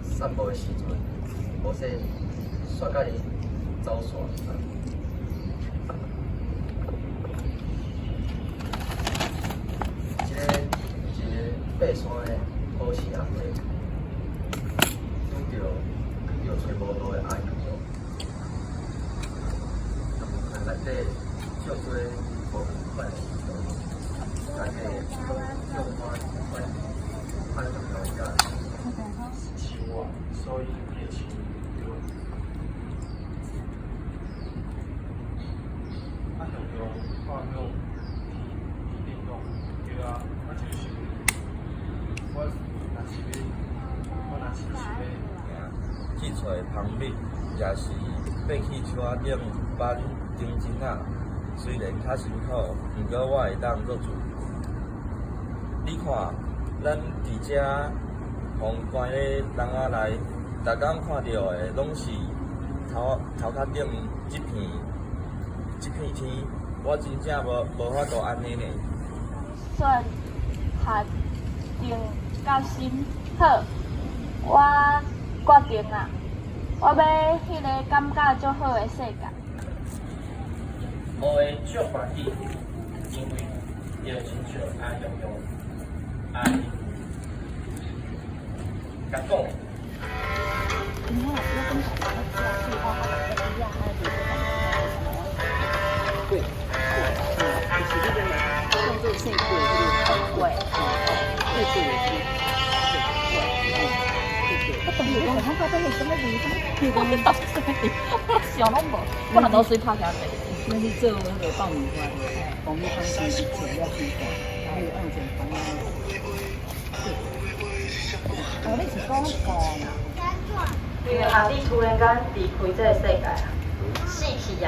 散步的時陣，無說煞佮你走散。這个一个爬山的好勢阿伯，拄著揣無路的阿雄，內底足濟無仝款的味道，大家用款款款重要價。是樹啊，所以叫樹對無？啊，雄雄看向天天頂講，對啊，我就是我若是欲，我若是想欲行去揣蜂蜜，抑是爬去樹仔頂挽丁蓁仔。雖然較辛苦，毋過我會當做主。你看，咱佇遮予關咧籠仔內，逐工看著的攏是頭頭殼頂這片天，我真正無法度按呢呢。選下定決心，好，我決定啊，我欲彼个感覺足好的世界。我會足歡喜，因為伊會親像阿雄雄阿姨共講的。過過，就是你個當做姓過迄個過，過過的過，我當時講，我覺得是啥物味？啥物？我到啥物味？我想攏無，我若都水拍起來。咱去做彼个爆米花，爆米花是一切了生大，啊，彼个按一个房仔。哦，你是講哦？因為阿弟突然間離開這个世界啊，死去啊，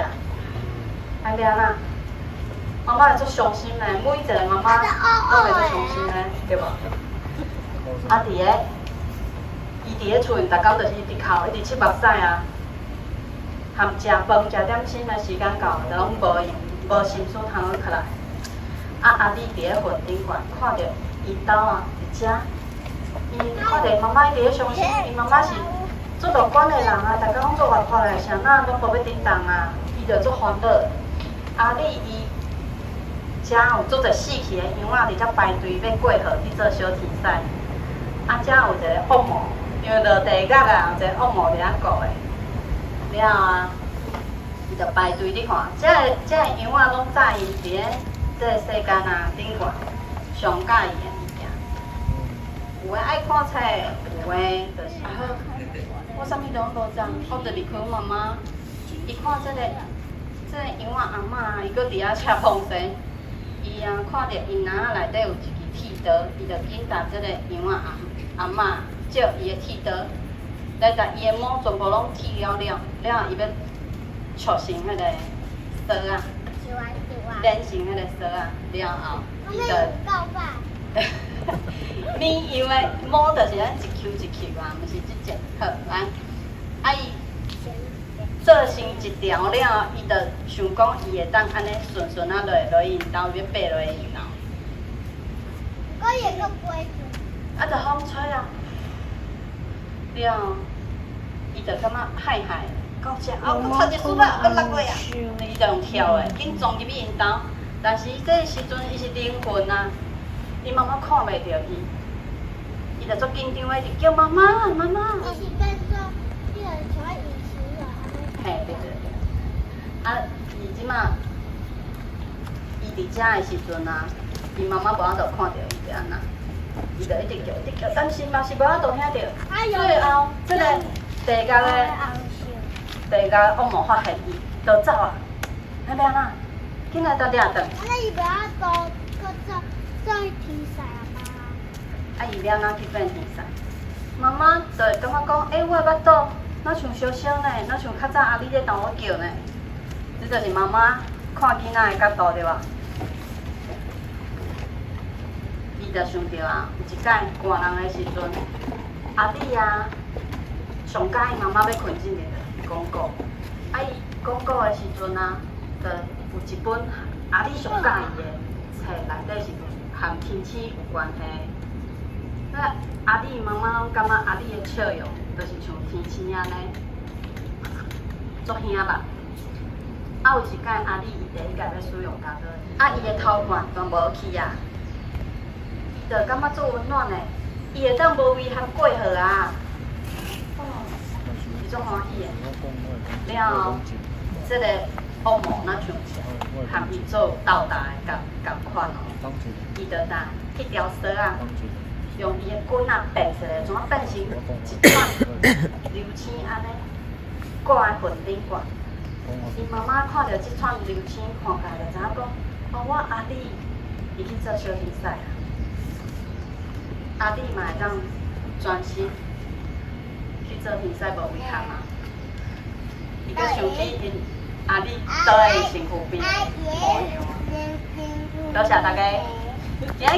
按呢啦，媽媽會足傷心呢，每一个媽媽攏會足傷心呢，對無？啊，伊佇咧厝，逐工就是一直哭，一直拭目屎啊，含食飯、食點心的時間到，就攏無閒、無心思通去起來。啊，阿弟佇咧雲頂懸，看著𪜶兜啊，佇遮，伊看著媽媽佇咧傷心，伊媽媽是足樂觀的人啊，逐工攏足活潑的，啥仔攏無欲振動啊，伊就足煩惱。阿弟伊遮有足濟死去的羊仔佇遮排隊欲過河去做小天使。啊，遮有一个惡魔，因為落地獄啊，有一个惡魔佇遐顧的。了啊，伊就排隊咧看，這个羊仔攏載𪜶佇咧這个世間啊頂懸上佮意的物件。有的愛看冊，有的就是啊好。我啥物攏無知，我就離開阮媽媽。伊看這个羊仔阿嬤，伊閣佇遐車風扇。伊啊看著𪜶籃仔內底有一支剃刀，伊就緊共這个羊仔阿嬤借伊的剃刀，來共伊的毛全部攏剃了了，了後伊欲束成彼个索仔，連成彼個索仔，了後伊就。綿羊的毛就是按一球一球啊，毋是這隻。好，來，啊伊做成一條了，伊就想講伊會當按呢順順仔落落𪜶兜，欲爬落𪜶兜。啊，就風吹啊，了，伊就感覺害害，到遮啊，閣插一束仔，閣落落啊，伊就用跳的，緊撞入去𪜶兜。但是這个時陣伊是靈魂啊，伊媽媽看袂著伊，伊就足緊張的，一直叫媽媽媽媽。嘿，對對對。啊，伊這馬，伊佇遮的時陣啊，伊媽媽無法度看著伊欲按怎，伊就一直叫，一直叫，但是嘛是無法度聽著。最後，這个地獄的惡魔發現伊，就走啊，彼欲按怎？緊來佇掠轉。啊，伊欲按怎去變天使？媽媽就會感覺講，欸，我的腹肚哪像燒燒呢？哪像較早阿你咧同我叫呢？這就是媽媽看囡仔的角度對無？伊就想著啊，有一擺寒人的時陣，阿弟啊，上喜歡媽媽欲睏進前就講古，啊伊講古的時陣啊，就有一本阿弟上喜歡的冊，內底是和天使有關係。那阿里媽媽攏感覺阿里的笑容，就是像天星按呢，足兄目。啊，有一擺阿里伊第一擺欲使用鉸刀，啊，伊的頭冠全無去啊，伊就感覺足溫暖的，伊會當無遺憾過河啊，哦，伊足歡喜的。了後，這個惡魔若像含伊做鬥大的仝仝款哦，伊就拿彼條索仔，用伊的棍仔變出來，怎啊變成一串流星按呢，掛佇雲頂懸。伊媽媽看著這串流星，看起來就知影講，哦，我阿里伊去做小天使啊，阿里嘛會當專心去做天使，無遺憾啊。伊閣想起𪜶阿里倒佇伊身軀邊的模樣。多謝大家。今日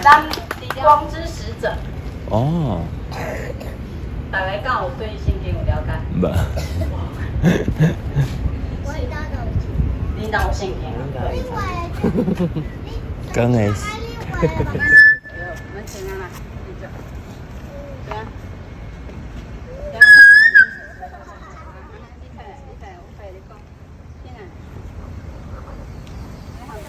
咱光之使者，大家敢有對聖經有了解？無。恁敢有聖經？講的。對，咱先啊啦，繼續。對啊。對啊。你睇，你睇，我陪你講。先啊。看下。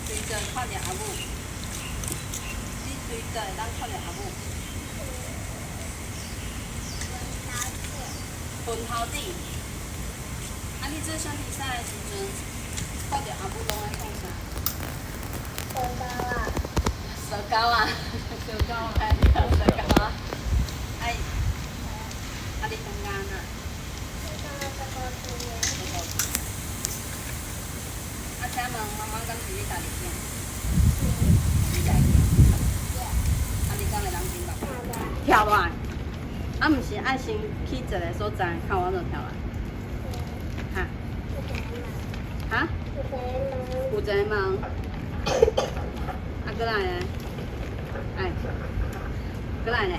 隨陣看著阿母，你隨陣會當看著阿母。墳頭頂，啊！你做小天使的時陣，看著阿母攏愛創啥？摔跤啊！摔跤啊！摔跤啊！哎，啊！你感覺按怎？啊，請問媽媽敢是你家己囝？你家己囝？啊，你敢會當緊目？跳落來，啊，毋是愛先去一個所在，看我就跳來。哈？哈？有一個門。啊，閣來咧？哎，閣來咧？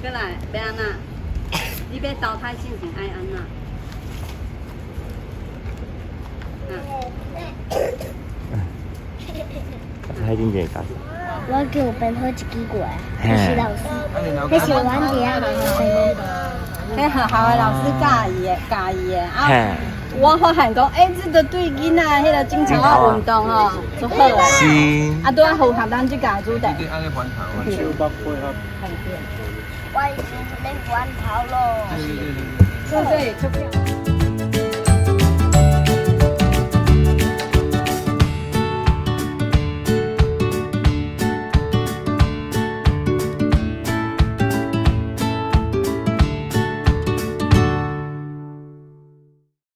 閣來，欲按怎？你欲投胎進前愛按怎？投胎進前教啥？我叫編好一支歌，彼是老師，彼是阮佇遐編的。彼學校的老師教伊的，教伊的啊。我發現講，欸，這個對囡仔彼個整操仔運動吼，足好的。是。啊，拄仔符合咱這屆主題。我已經咧翻頭咯。對對，出。